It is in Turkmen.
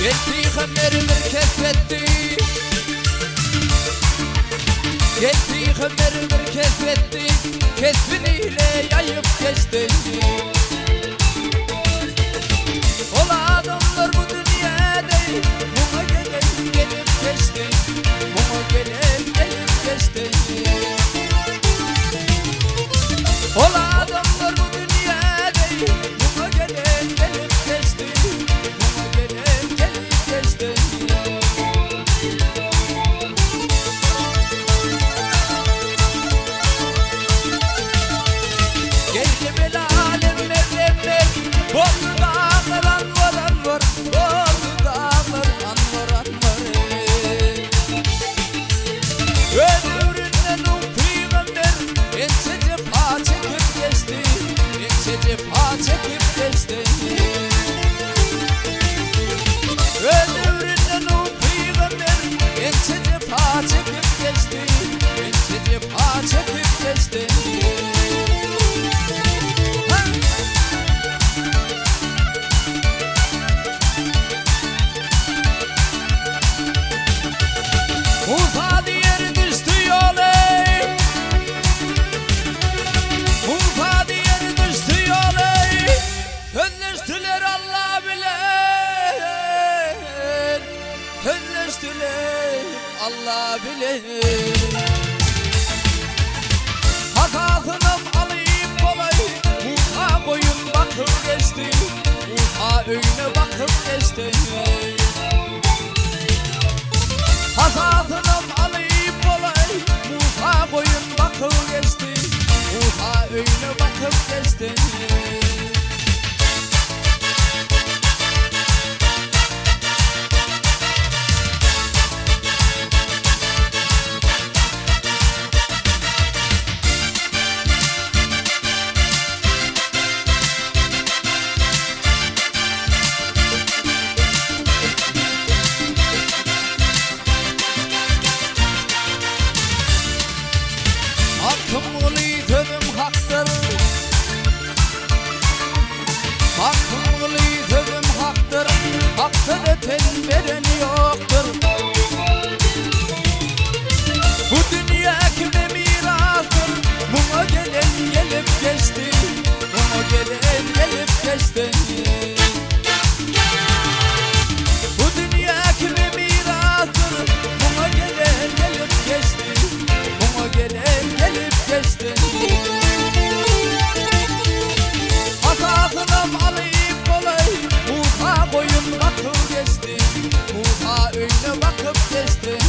Gel pygamber bir kesp etdi. Gel pygamber bir kesp etdi. Kesbini ile ýaýyp geçdi. Ol adamlar bu dünýäde Muňa gelen gelip geçdi. Muňa gelen gelip geçdi. Ol adamlar bu dünýäde Muňa gelen gelip geçdi. Muňa gelen gelip geçdi. Geldi bela lemmer lemmer Boldy daglar anwar anwar Boldy daglar anwar anwar Öz döwründe Nuh pygamber Ençe jepa çekip geçdi Ençe jepa çekip geçdi Öz döwründe Nuh pygamber Ençe jepa çekip geçdi Ençe jepa çekip geçdi. Musa diýer düşdi ýoly Musa diýer düşdi ýoly Sözleşdiler Alla bilen Sözleşdiler Alla bilen Hasasynam alyp bolaý Musa goýun bakyp geçdi Musa öýüne bakyp geçdi Hasasynam alyp bolaý Musa goýun bakyp geçdi Musa öýüne bakyp geçdi. Magtymguly sözüm hakdyr. Magtymguly sözüm hakdyr, Hak söze ten beren ýokdur. Bu dünýä kime mirasdyr, Muňa gelen gelip geçdi, Muňa gelen gelip geçdi. Bu dünýä kime mirasdyr, Muňa gelen gelip geçdi, Muňa gelen gelip geçdi. Hasasynam alyp bolaý, Musa goýun bakyp geçdi, Musa öýüne bakyp geçdi.